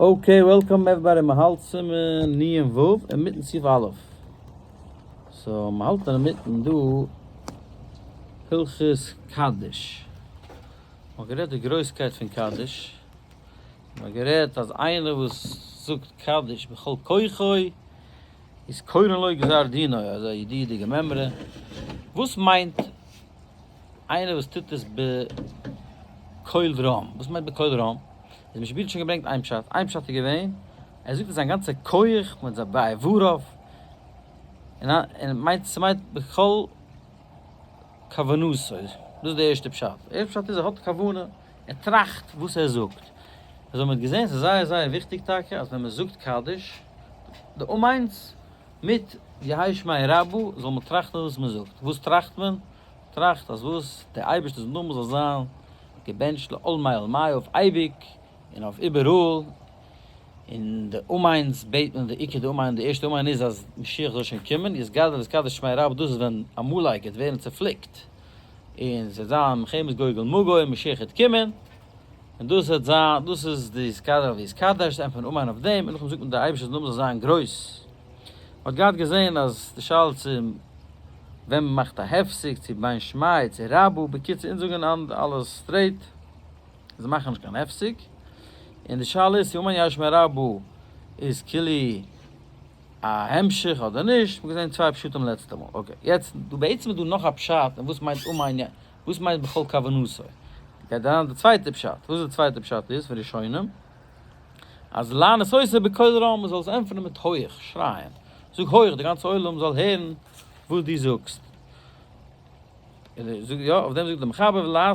Okay welcome everybody מ'האלט סימן נ ו אינמיטן סעיף א'. So מ'האלט אינמיטן דא הלכות קדיש. מ'האט גערעדט די גרויסקייט פון קדיש. מ'האט גערעדט אז איינער וואס זאגט קדיש בכל כוחו איז קורעין לו גזר דינו, אזא ידוע'דיגע מימרא. וואס מיינט איינער וואס טוט עס בקול רם? וואס מיינט בקול רם? איז משנה ברורה האט שוין געברענגט איין פשט, איין פשט איז געווען, ער זאגט מיט זיין גאנצע כח, מיט זיין באיבריו, און און מיינט ס'מיינט בכל כוונתו, דאס איז די ערשטע פשט, די ערשטע פשט איז ער האט כוונה, ער טראכט וואס ער זאגט, אזוי מ'האט געזען ס'איז זייער זייער וויכטיג טאקע אז ווען מ'זאגט קדיש, די אמן'ס מיט יהא שמיה רבא זאל מען טראכטן וואס מ'זאגט, וואס טראכט מען? טראכט אז וואס דער אייבערשטער'ס נאמען זאל זיין געבענטשט לעולמי עולמי אויף אייביג און אויף איבעראל, און די אמן'ס בעט מען די עיקר די אמן די ערשטע אמן איז אז משיח זאל שוין קומען, יתגדל ויתקדש שמיה רבא דאס איז ווען עמלק גייט ווערן צופליקט און עס וועט זיין מלחמת גוג ומגוג און משיח וועט קומען, און דאס וועט זיין דאס איז די יתגדל ויתקדש ענטפערט מען אמן אויף דעם, און נאכדעם זאגט מען די אייבערשטער'ס נאמען זאל זיין גרויס. מען האט געהאט געזען אז די שאלה צו ווען מען מאכט א הפסק צו בין שמיה צו רבא, בקיצור אונז זאגן אלעס straight, זיי מאכן נישט קיין הפסק, און די שאלה איז צו אמן יהא שמיה רבא איז כאילו א המשך אדער נישט, מ'האט געזען צוויי פשטים לעצטע מאל, okay יעצט דא בעצם איז דא נאך א פשט אין וואס מיינט אמן י וואס מיינט בכל כוונתו, גייט אריין די צווייטע פשט, וואס איז די צווייטע פשט איז פון ראשונים. אז לענות אותו בקול רם, מ'זאל עס ענטפערן מיט הויך שרייען, זאג הויך די גאנצע עולם זאל הערן וואס דו זאגסט. און זאג יא, אויף דעם זאגט דער מחבר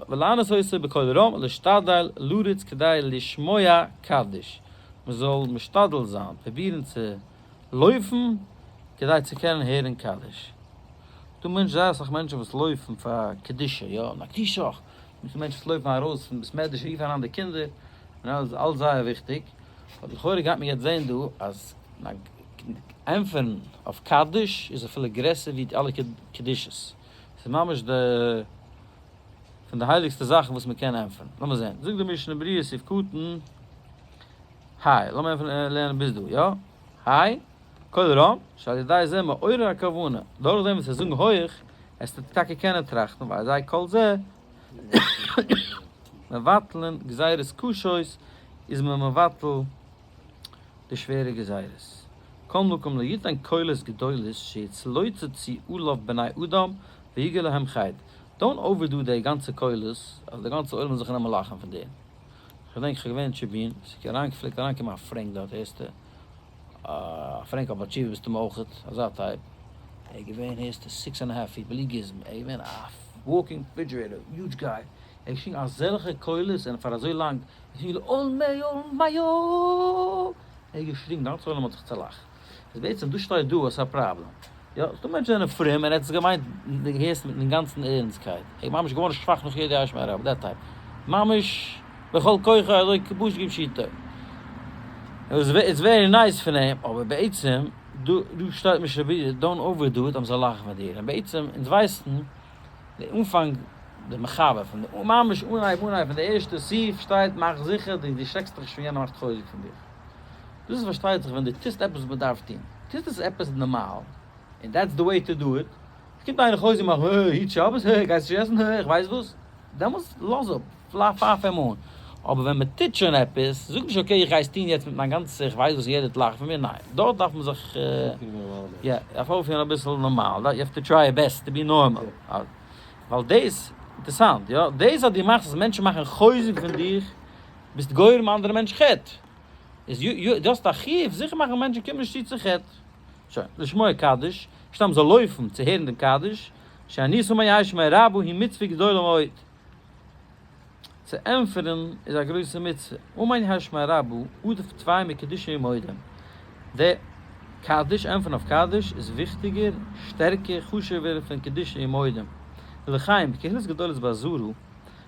ולענות אותו בקול רם להשתדל לרוץ כדי לשמוע קדיש, מ'זאל משתדל זיין, פרובירן צו לויפן כדי צו קענען הערן קדיש. דא מענטש זייער אסאך מענטשן וואס לויפן פאר קדושה, יא, נקדישך, מיט מענטשן וואס לויפן ארויס פון בית מדרש רופן אריין די קינדער, און אלעס איז אלעס זייער וויכטיג, אבער לכאורה גייט מען יעצט זען דא אז ענטפערן אויף קדיש איז אפילו גרעסער ווי אלע קדושות, ס'איז ממש די פון די הייליגסטע זאכן וואס מען קען ענטפערן, לאמיר זען, זאגט די משנה ברורה סעיף קטן היי, לאמיר לערנען ביז דא, יא? היי, קול רם, שעל ידי זה מעורר הכוונה, דורכדעם וואס עס זאגן הויך, עס וועט טאקע קענען טראכטן ועל ידי כל זה מבטלין גזירות קשות איז מען מבטל די שווערע גזירות. כל מקום לא יתן קולות גדולות שיתלוצצו עליו בני אדם ויגע להם חטא. Don't overdo די גאנצע קולות אז די גאנצע עולם זאל זיך נעמען לאכן פון דיר. כ'געדענק כ'האב געווען אין טשיבין, ס'איז אריינגעפלעגט אריינקומען א פרענק דארט הערסטו. א פרענק א בעל תשובה ביסטו אויכעט אזא type. ער איז געווען הערסטו six and half feet בלי גוזמא, ער איז געווען א walking refrigerator, huge guy, ער האט געשריגן אזעלכע קולות און פאר אזוי לאנג, ער האט געשריגן לעולמי עולמיו, ער האט געשריגן די גאנצע עולם האט זיך צולאכט, איז בעצם דא שטייט דא אז ס'איז א פראבלעם, יא ס'דא מענטשן זענען פרום און ער האט עס געמיינט הערסט מיטן גאנצן ערנסטקייט, ער איז ממש געווארן שוואך נאך יעדע יהא שמיה רבא, that type, ממש. בכל כוחו אזוי כבוש כפשוטו. It's very nice פון אים, אבער בעצם דא דא שטייט משנה ברורה don't overdo it אז מ'זאל לאכן פון דיר, און בעצם אונז ווייסן די אנפאנג די מחבר פון די ממש אנהייב אנהייב פון די ערשטע סעיף שטייט מאך זיכער דו דערשרעקסט דיך נישט פון יענער מאכט חוזק פון דיך. דאס איז פארשטייט זיך ווען דו טוסט עפעס וואס מ'דארף טון. טוסט עס עפעס נארמאל און that's the way to do it, קומט איינער חוזק מאכן הע היט שבת הע גייסט נישט עסן הע איך ווייס וואס, דעמאלטס לאז אפ, פייף אים אן, אבער ווען מען טוט שוין עפעס, זאג נישט okay איך גיי עס טון יעצט מיט מיין גאנצע איך ווייס וואס יעדער וועט לאכן פון מיר, ניין, דארט דארף מען זיך יא, דארף אויפפירן אביסל נארמאל, you have to try your best to be normal, ווייל דאס, אינטערסאנט, יא, דאס אז דו מאכסט אז מענטשן מאכן חוזק פון דיך, ביסט גורם אנדערע מענטש חטא, איז דו האסט א חיוב זיכער מאכן מענטשן קומען נישט צו צו חטא. שוין, לשמוע קדיש, שטאם זאל לויפן צו הערן דעם קדיש, שענית אמן יהא שמיה רבא היא מצוה גדולה מאוד. צו ענטפערן איז א גרויסע מצוה, אמן יהא שמיה רבא עדיף טפי מקדושי ומודים. די קדיש, ענטפערן אויף קדיש, איז וויכטיגער, שטערקער, חשוב'ער פון קדושי ומודים. ולכן, בקהילות גדולות בעזרה,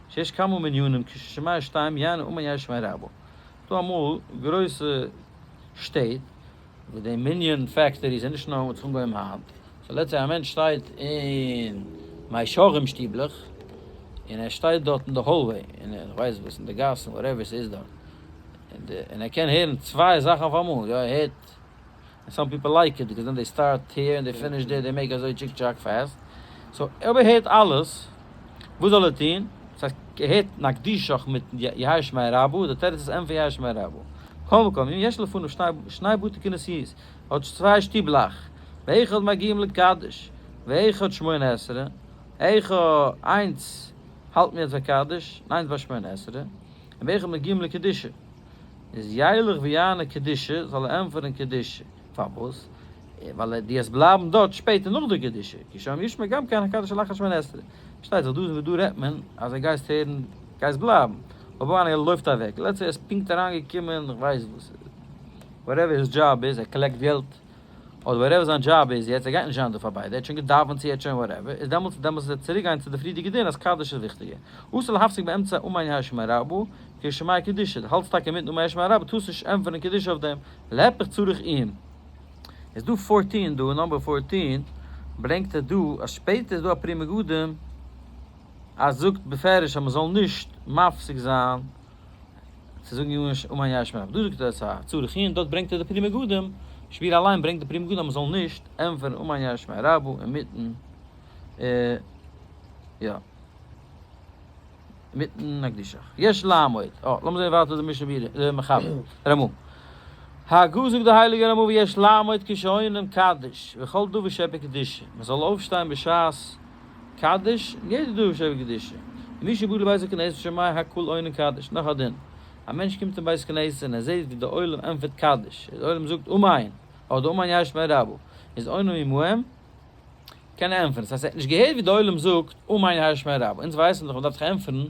שיש כמה מנינים כששומע שתיים יענה אמן יהא שמיה רבא. ס'דא אמאל גרויסע שטעט וואס די מנין factories איז נישט נאר האט זיך אנגעהויבן היינט, so let's say א מענטש שטייט אין מאה שערים שטיבלעך און ער שטייט דארט אין די hallway און איך ווייס וואס אין די גאסן whatever ס'איז דארט. און ער קען הערן צוויי זאכן אויף אמאל, יא ער הערט, און some people like it because then they start here and they finish there, they make אזוי טשיק טשאק fast, so אויב ער הערט אלעס, וואס זאל ער טון? דאס הייסט ער הערט נקדישך מיט יהא שמיה רבא, די תירוץ איז ענטפער יהא שמיה רבא. כל מקום, אם יש לפניו שני בתי כנסיות, האט צוויי שטיבלעך, ואחד מגיעים לקדש, ואחד שמונה עשרה, אחד איינס האלט מיר יעצט ביי קדש, און איינס ביי שמונה עשרה, און ואחד מגיעים לקדושה. איז ילך ויענה קדושה, זאל ער ענטפערן קדושה. פארוואס? ווייל דו וועסט בלייבן דארט שפעטער נאך די קדושה, כי שם ישמע גם כן הקדש שלאחר שמונה עשרה. פארשטייט זיך דא ווי דא רעדט מען אז ער גייסט הערן, גייסט בלייבן. אבער איינער לויפט אוועק, let's say ער איז פונקט אריינגעקומען, איך ווייס וואס, whatever his job איז, ער collect געלט, אדער whatever זיין דזשאב איז יעצט, ער גייט נישט זיין דא פאר ביידע, ער האט שוין געדאווענט צו ער האט שוין whatever, איז דעמאלטס דעמאלטס איז ער צוריק גיין צו די פריערדיגע דין אז קדש איז וויכטיגער. אסור להפסיק באמצע אמן יהא שמיה רבא, כשומע קדושה, דו האלטסט טאקע אינמיטן אמן יהא שמיה רבא, טארסט נישט ענטפערן קדושה אויף דעם, להיפך צריך עיון. איז דא 14 דא, number 14, ברענגט ער דא אז שפעטער איז דא א פרי מגדים אז זאגט בפירוש אז מען זאל נישט מפסיק זיין צו זאגן אמן יהא שמיה רבא. דא זאגט ער עס א צריך עיון, דארט ברענגט ער די פרי מגדים, שבירה אליין ברענגט די פרי מגדים אז מען זאל נישט ענטפערן אמן יהא שמיה רבא אינמיטן יא. מיטן נקדישך. יש לעמוד. אה, לאמיר זען ווייטער די משנה ברורה, די מחבר, רמא. הגה זאגט די הייליגע רמא ויש לעמוד כשעונים קדיש, וכל דבר שבקדושה. מען זאל אויפשטיין בשעת קדיש, און יעדע דבר שבקדושה. ומי שבא לבית הכנסת ושומע הקהל עונין קדיש, נאך א דין. א מענטש קומט אין בית כנסת און ער זעט ווי די עולם ענטפערט קדיש, די עולם זאגט אמן, אדער אמן יהא שמיה רבא, איז עונה עמהם, קען ער ענטפערן. ס'הייסט ער האט נישט געהערט ווי די עולם זאגט אמן יהא שמיה רבא. אונז ווייסן דאך מ'דארף זיך ענטפערן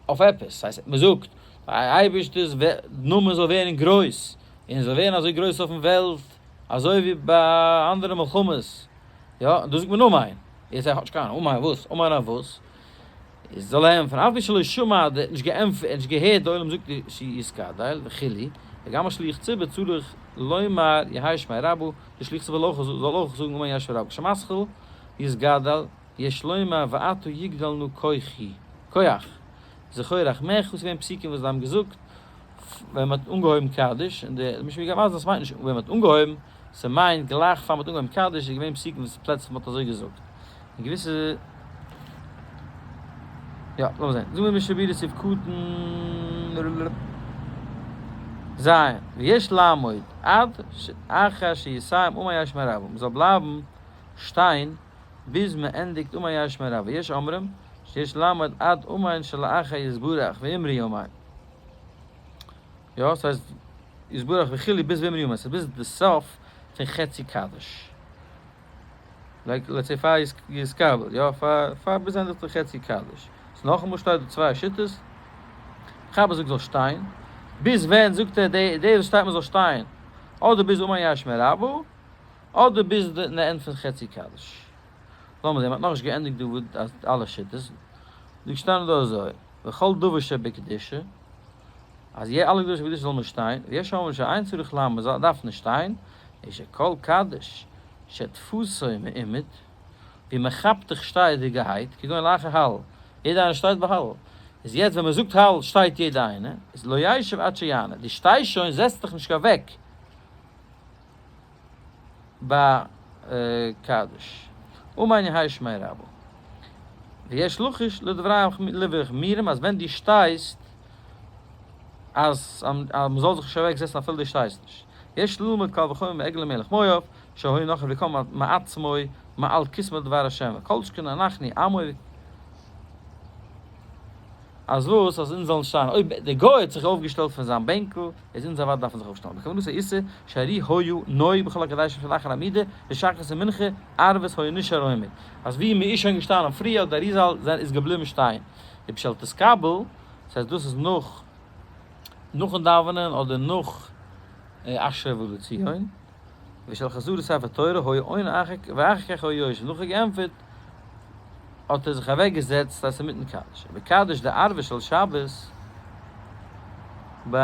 אויף עפעס. ס'הייסט מ'זאגט אייבערשטער'ס נאמען זאל ווערן גרויס, און זאל ווערן אזוי גרויס אויפן וועלט אזוי ווי ביי אנדערע מלחמות. יא, דאס זאגט מען אמן. יעצט ער האט נישט קיין אמן וואס? אמן אויף וואס? איז זאל ער ענטפערן. אף שלא שמע, ער האט נישט געענטפערט, ער האט נישט געהערט די עולם זאגט שיתגדל וכו', וגם השליח ציבור צריך לומר יהא שמיה רבא, די שליח ציבור זאל אויך זאגן אמן יהא שמיה רבא, כשמתחיל יתגדל יש לומר ועתה יגדל נא כוחי, כח, זכור רחמיך, ס'איז געווען פסוקים וואס זיי האבן געזאגט ווען מ'האט אנגעהויבן קדיש, און די משנה ברורה גייט מסביר זיין ס'מיינט נישט ווען מ'האט אנגעהויבן, ס'מיינט גלייך פאר מ'האט אנגעהויבן קדיש איז געווען פסוקים וואס פלעצער מ'האט אזוי געזאגט, און געוויסע יא, לאמיר זען, זאג מיר משנה ברורה סעיף קטן ז, ויש לעמוד עד אחר שיסיים אמן יהא שמיה רבא, מ'זאל בלייבן שטיין ביז מ'ענדיגט אמן יהא שמיה רבא, יש אומרים שיש לעמוד עד אמן שלאחר יתברך ואמרי אמן. יא, ס'הייסט יתברך וכו' ביז ואמרי אמן, ס'איז ביז די סוף פון חצי קדיש. like let's say פאר יתקבל, יא, פאר פאר ביז ענדיגט זיך חצי קדיש. ס'איז נאכאמאל שטייט דא צוויי שיטות. מחבר זאגט זאל שטיין. ביז ווען זאגט ער די די וואס שטייט מ'זאל שטיין? אדער ביז אמן יהא שמיה רבא, אדער ביז די end פון חצי קדיש. לאמיר זען, מ'האט נאכנישט געענדיגט דא אלע שיטות. דא געשטאנען דא אזוי, וכל דבר שבקדושה, אז יע אלע קדושה שבקדושה זאל מען שטיין, ויש אומרים שאין צריך לעמוד, מ'זאל דארף נישט שטיין, איז שכל קדיש שדפוסו מעומד, ווי מ'כאפט דיך שטייעדיגערהייט, כגון לאחר הלל, יעדער איינער שטייט ביי הלל, איז יעצט ווען מ'זאגט הלל שטייט יעדער איינער, איז לא ישב עד שיענה, דו שטייסט שוין זעץ דיך נישט אוועק ביי קדיש, אמן יהא שמיה רבא. ויש לחוש לדברי חמורים אז ווען דו שטייסט אז מ'זאל זיך נישט אוועק זעצן אפילו דו שטייסט נישט. יש ללמוד קל וחומר מעגלי מלך מואב שהיה נאך וקם מעצמו מעל כסמו לדבר השם וכל שכן אנחנו עמו אז וואס אז אונז זאלן שטיין אויב דער גוי האט זיך אויפגעשטעלט פון זיין בענקל איז אונז אוודאי דארפן זיך אויפשטעלן בכוונת האיסור שהרי היו נוהג בכל הקדשים שלאחר עמידה לשחרית ומנחה ערבית היה נשאר עומד אז ווי מען איז שוין געשטאנען פריער האט די אריזל זענען איז געבליבן שטיין ובשל תתקבל דאס הייסט דאס איז נאך נאכן דאווענען אדער נאך אשרי ובא לציון ושל חזרת ספר תורה היה עונה אחר ואחר כך היה יושב נאך ער געענטפערט האט ער זיך אוועק געזעצט אז אינמיטן קדיש ובקדיש דערבה של שבת ב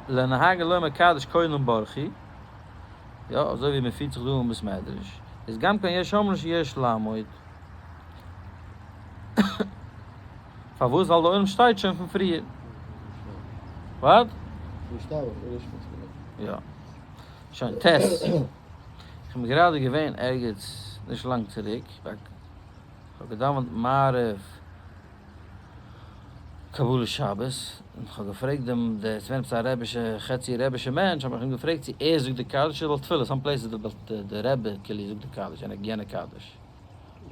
לנהג לומר קדיש קודם ברכי יא אזוי ווי מען פירט זיך דא אין בית מדרש איז גם כן יש אומרים שיש לעמוד פארוואס ווייל די עולם שטייט שוין פון פריער. What? יא. שוין, טעס. איך בין גראדע געווען ערגעץ נישט לאנג צוריק, איך האב געדאווענט מעריב קבלת שבת, און כ'האב געפרעגט דעם, דער ס'איז געווען עפעס א רעבישע, חצי רעבישע מענטש, האב איך אים געפרעגט צו ער זאגט די קדיש אדער בעל תפילה, some places די די רבי כאילו זאגט די קדיש, יענע קדיש,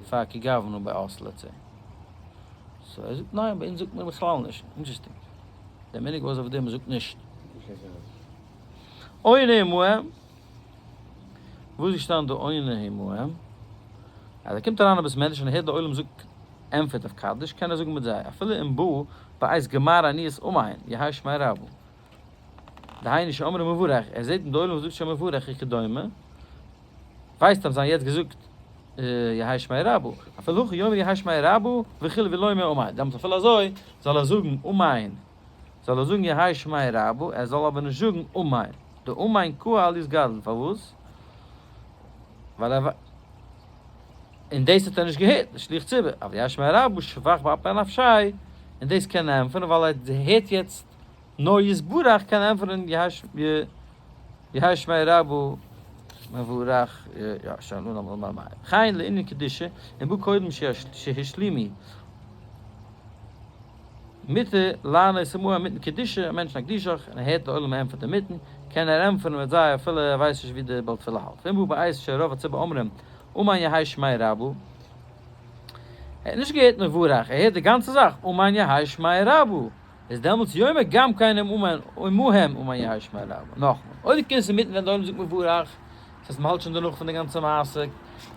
פאר כגוונא ביי us let's say. So ער זאגט ניין, ביי אונז זאגט מען בכלל נישט, interesting. דער מנהג was אויף דעם, מ'זאגט נישט. עונה עמהם, וואו איז געשטאנען די עונה עמהם? אז ער קומט אריין אין בית מדרש און ער הערט די עולם זאגט ענטפערט אויף קדיש, קען ער זאגן מיט זיי, אפילו אם בא בעת גמר עניית אמן, יהא שמיה רבא. דהיינו שאמרו מברך, ער זעט אין די עולם וואס זאגט שוין מברך וכדומה, ווייסט אז זיי האבן יעצט געזאגט יהא שמיה רבא, אפילו הכי יאמר יהא שמיה רבא וכו' ולא יאמר אמן, דעמאלטס אפילו אזוי זאל ער זאגן אמן, זאל ער זאגן יהא שמיה רבא, ער זאל אבער נישט זאגן אמן, די אמן קהל איז גדול, פארוואס? ווייל ער און דאס האט ער נישט געהערט, די שליח ציבור, אבל יהא שמיה רבא שבח באפי נפשיה, און דאס קען ער ענטפערן ווייל ער הערט יעצט נאר יתברך קען ענטפערן יהא שמיה רבא מברך יא שוין אן אמאל מאי וכן לענין קדושה און בא קודם שהשלימי מיט לענות עמהם מיטן קדושה א מענטש נקדישך און ער הערט די עולם ענטפערט אינמיטן קען ער ענטפערן מיט זיי אפילו ער ווייסט נישט ווי די בעל תפילה האלט ואם בא בעת שרוב הציבור אומרים אמן יהא שמיה רבא ער האט נישט געהערט מברך ער הערט די גאנצע זאך אמן יהא שמיה רבא איז דעמאלטס יאמר גם כן עמהם אמן יהא שמיה רבא. נאכמאל, אויב דו קומסט אינמיטן ווען די עולם זאגט מברך, דאס הייסט מ'האלט שוין דערנאך פון די גאנצע מעשה,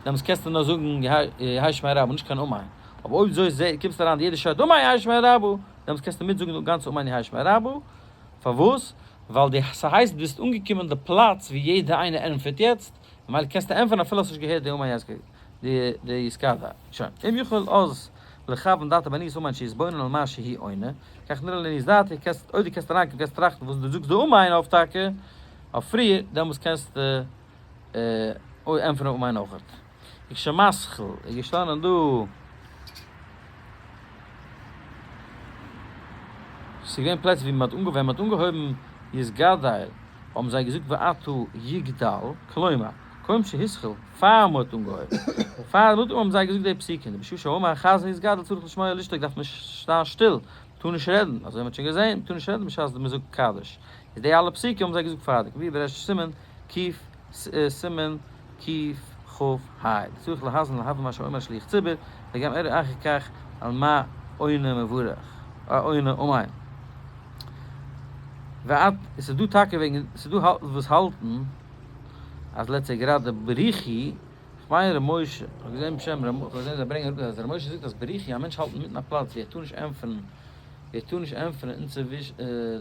דעמאלטס קענסטו נאר זאגן יהא שמיה רבא, נישט קיין אמן. אבער אויב אזוי קומסטו אריין יעדער שרייט אמן יהא שמיה רבא, דעמאלטס קענסטו מיטזאגן די גאנצע אמן יהא שמיה רבא. פארוואס? ווייל די ס'הייסט ביסט אנגעקומען די פלאץ ווי יעדער איינער ענטפערט יעצט, ממילא קענסטו ענטפערן אפילו האסט נישט געהערט די אמן יהא די יתגדל. שוין. אם יכול אז לכוון דעתו בעניית אמן שיתבונן על מה שהיא עונה, כך נראה לעניות דעתי, קענסט, אויב דו קענסט אריינקומען קענסט טראכטן וואס דו זאגסט די אמן אויף טאקע, אויף פריער, דעמאלטס קענסטו ענטפערן אמן אויכעט. וכשמתחיל איז געשטאנען דא. ס'איז געווען פלעצער ווי מ'האט אנגעהויבן, ווען מ'האט אנגעהויבן יתגדל האבן זיי געזאגט ועתה יגדל, כלומר, קודם שהתחיל, פאר מ'האט אנגעהויבן, פאר מ'האט אנגעהויבן האבן זיי געזאגט די פסוקים, דבשעה שאמר החזן יתגדל צריך לשמוע לשתוק דארף מען שטיין שטיל, מ'טאר נישט רעדן, אזוי מ'האט שוין געזען, מ'טאר נישט רעדן בשעת מ'זאגט קדיש, איז די אלע פסוקים האבן זיי געזאגט פארדעם, ווי בריש סימן ק סימן קכ"ה, צריך להאזין להבין מה שאומר שליח ציבור, וגם אראה אחר כך על מה עונה מברך, עונה אמן. ואת, עס איז דא טאקע וועגן, עס איז דא וואס האלטן אז let's say גראדע בריכי, כ'מיין ר' משה, כ'האב געזען בשם ר' משה, כ'האב געזען זיי ברענגען אראפ אז ר' משה זאגט אז בריכי, א מענטש האלט אינמיטן א פלאץ ווי ער טאר נישט ענטפערן, ווי ער טאר נישט ענטפערן אינצווישן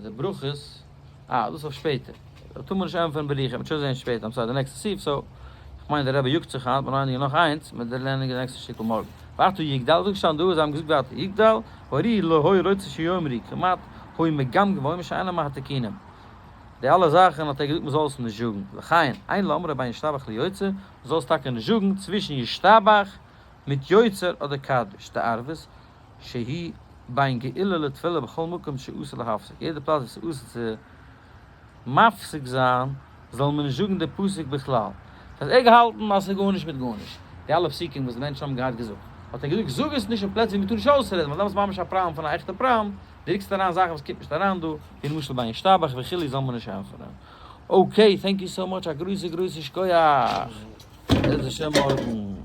די ברכות, אה, דאס איז אויף שפעטער. דא טאר מען נישט ענטפערן בריכי, מ'וועט שוין זען שפעטער, I'm sorry, די נעקסטע סעיף, so, כ'מיין דער רבי יאגט זיך היינט, מיר לערנען נאך איינס, מיר לערנען די נעקסטע שטיקל מארגן. ועתה יגדל, וואס איז געשטאנען דא? זיי האבן געזאגט ועתה יגדל, הארי לא היה רוצה שיאמרו כמעט היה מגמגם ואומר שאינם מהתיקונים. די אלע זאכן האט ער געזאגט מ'זאל עס נישט זאגן. לכן, אין לאומרו בין ישתבח ליוצר, מ'זאל עס טאקע נישט זאגן צווישן ישתבח מיט יוצר אדער קדיש דערבית, שהיא בין גאולה לתפילה בכל מקום שאסור להפסיק, יעדע פלאץ וואס איז אסור צו מפסיק זיין זאל מען נישט זאגן די פסוק בכלל. דאס האט ער געהאלטן אז ס'איז גארנישט מיט גארנישט, די אלע פסוקים וואס די מענטשן האבן געהאט געזאגט, האט ער געזאגט זאג עס נישט אין פלעצער ווי מ'טאר נישט אויסרעדן, ווייל דאן איז ממש א פראבלעם פון א עכטע פראבלעם, דו רוקסט אריין זאכן וואס קומט נישט אריין דא, ווי למשל ביי ישתבח וכו' זאל מען נישט ענטפערן. Okay, thank you so much, א גרויסע גרויסע שכוח! בעזר השם מארגן.